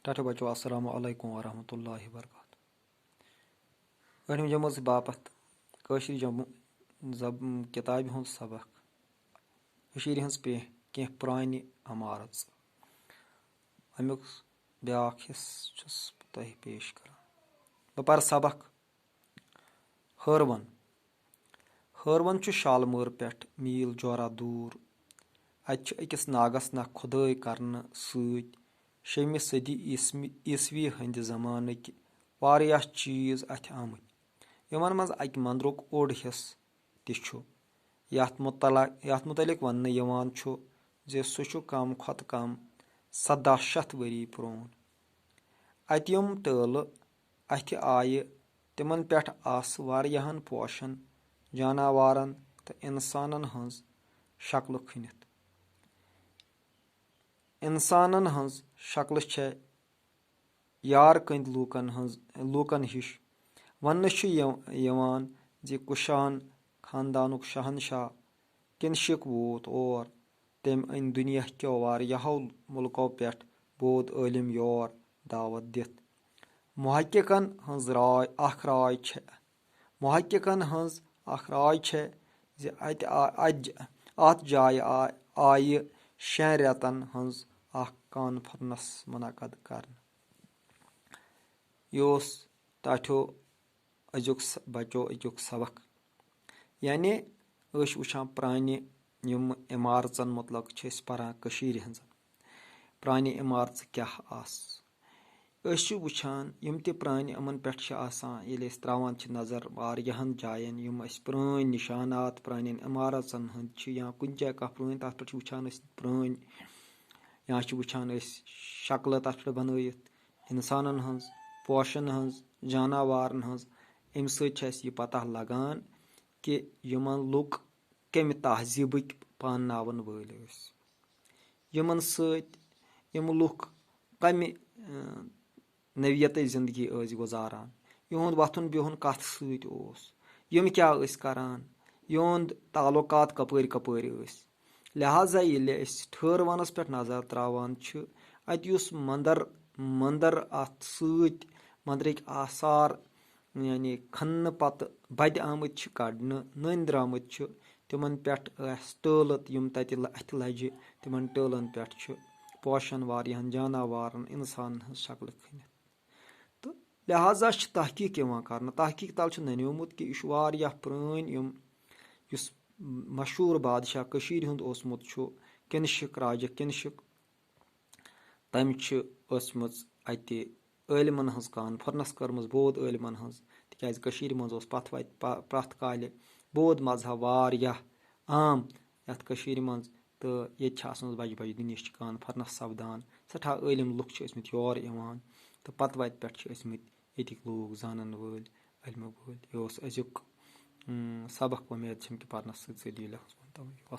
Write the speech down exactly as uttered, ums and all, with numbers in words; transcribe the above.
ٹاٹھو بچو، السلام علیکم ورحمۃ اللہ وبرکاتہ۔ ٲٹھمہِ جمٲژ باپتھ کٲشِر جم-، زب-، کِتابہِ ہُنٛد سبق۔ کٔشیٖرِ ہٕنٛز پے-، کینٛہہ پرٛانہِ عمارژ۔ اَمیُک بیٛاکھ حصہٕ چھُس بہٕ تۄہہِ پیش کران۔ بہٕ پرٕ سبق۔ ہٲروَن۔ ہٲروَن چھُ شالمٲر پٮ۪ٹھ میٖل جورا دوٗر۔ اَتہِ چھُ أکِس ناگَس ناہ خُدٲے کرنہٕ سۭتۍ شیٚمہِ صٔدی عیسمی-، عیسوی ہٕنٛدِ زمانٕکۍ واریاہ چیٖز اَتھِ آمٕتۍ، یِمَن منٛز اَکہِ مندرُک اوٚڑ حصہٕ تہِ چھُ۔ یَتھ مُتعلق، یَتھ مُتعلِق وننہٕ یِوان چھُ زِ سُہ چھُ کم کھۄتہٕ کم سَداہ شیٚتھ ؤری پرٛون۔ اَتہِ یِم ٹٲلہٕ اَتھِ آیہِ، تِمن پٮ۪ٹھ آسہٕ واریاہن پوشن، جاناوارن تہٕ اِنسانن ہٕنٛز شکلہٕ کھٔنِتھ۔ اِنسانن ہٕنٛز شکلہٕ چھےٚ یار کٔنٛدۍ لوٗکن ہٕنٛز، لوٗکن ہِش۔ وننہٕ چھُ یِو-، یِوان زِ کُشان خاندانُک شہنشاہ کنشک ووت اور۔ تٔمۍ أنۍ دُنیا کیو واریاہو مُلکو پٮ۪ٹھ بود عٲلِم یور دعوت دِتھ۔ محققن ہٕنٛز راے، اکھ راے چھےٚ، محققن ہٕنٛز اکھ راے چھےٚ زِ اَتہِ آ-، اَتھ ج-، اَتھ جایہِ آ-، آیہِ شٮ۪ن رٮ۪تن ہٕنٛز اکھ کانفرنس منعقد کرنہٕ۔ یہِ اوس ٹاٹھیو أزیُک س-، بچو أزیُک سبق۔ یعنی أسۍ چھِ وٕچھان پرٛانہِ یِم عمارژن مُتعلق چھِ أسۍ پران کٔشیٖرِ ہٕنٛز۔ پرٛانہِ عمارژٕ کیٛاہ آسہٕ؟ أسۍ چھِ وٕچھان یِم تہِ پرٛانہِ یِمن پٮ۪ٹھ چھِ آسان، ییٚلہِ أسۍ ترٛاوان چھِ نظر واریاہن جاین، یِم اَسہِ پرٛٲنۍ نِشانات پرٛانٮ۪ن عمارژن ہٕنٛدۍ چھِ یا کُنہِ جایہِ کانٛہہ پرٛٲنۍ، تَتھ پٮ۪ٹھ چھِ وٕچھان أسۍ پرٛٲنۍ، یا چھِ وٕچھان أسۍ شکلہٕ تَتھ پٮ۪ٹھ بنٲیِتھ، اِنسانن ہٕنٛز، پوشن ہٕنٛز، جاناوارن ہٕنٛز۔ اَمہِ سۭتۍ چھِ اَسہِ یہِ پتہ لگان کہِ یِمن لُکھ کَمہِ تہذیٖبٕکۍ پانناون وٲلۍ ٲسۍ۔ یِمن سۭتۍ یِم لُکھ کَمہِ، اۭں، نوعیتٕچ زندگی ٲسۍ گُزاران، یِہُنٛد وۄتھُن بِہُن کَتھ سۭتۍ اوس، یِم کیٛاہ ٲسۍ کران، یِہُنٛد تعلقات کَپٲرۍ کَپٲرۍ ٲسۍ۔ لہذا ییٚلہِ أسۍ ٹھٲروَنَس پٮ۪ٹھ نظر تراوان چھِ، اَتہِ یُس مندر، مندر اَتھ سۭتۍ، مندرٕکۍ آثار، یعنی کھننہٕ پتہٕ بَدِ آمٕتۍ چھِ کڑنہٕ، نٔنۍ درٛامٕتۍ چھِ، تِمن پٮ۪ٹھ آسہِ ٹٲلہٕ، یِم تَتہِ لَ-، اَتھِ لَجہِ، تِمن ٹٲلن پٮ۪ٹھ چھِ پوشن واریاہن جاناوارن، اِنسانن ہٕنٛز شکلہٕ کھٔنِتھ۔ تہٕ لہذا چھِ تحقیق یِوان کرنہٕ۔ تحقیق تل چھُ ننیومُت کہِ یہِ چھُ واریاہ پرٛٲنۍ یِم، یُس مشہوٗر بادشاہ کٔشیٖرِ ہُنٛد اوسمُت چھُ، کنشک، راجہ کنشک، تٔمۍ چھِ ٲسمٕژ اَتہِ عٲلمَن ہٕنٛز کانفرنس کٔرمٕژ، بود عٲلمَن ہٕنٛز، تِکیٛازِ کٔشیٖرِ منٛز اوس پَتھ وَتہِ پَ-، پرٛٮ۪تھ کالہِ بود مذہب واریاہ عام یَتھ کٔشیٖرِ منٛز، تہٕ ییٚتہِ چھِ آسمٕژ بَجہِ بَجہِ دُنیاہٕچ کانفرنس سَپدان۔ سٮ۪ٹھاہ عٲلِم لُکھ چھِ ٲسمٕتۍ یور یِوان تہٕ پَتہٕ وَتہِ پٮ۪ٹھ چھِ ٲسمٕتۍ ییٚتِکۍ لوٗکھ زانَن وٲلۍ، علمہٕ وٲلۍ۔ یہِ اوس أزیُک، اۭں، سبق۔ وۄمید چھَم کہِ پَرنَس سۭتۍ سۭتۍ دِیِو لیکھنَس کُن توجہ۔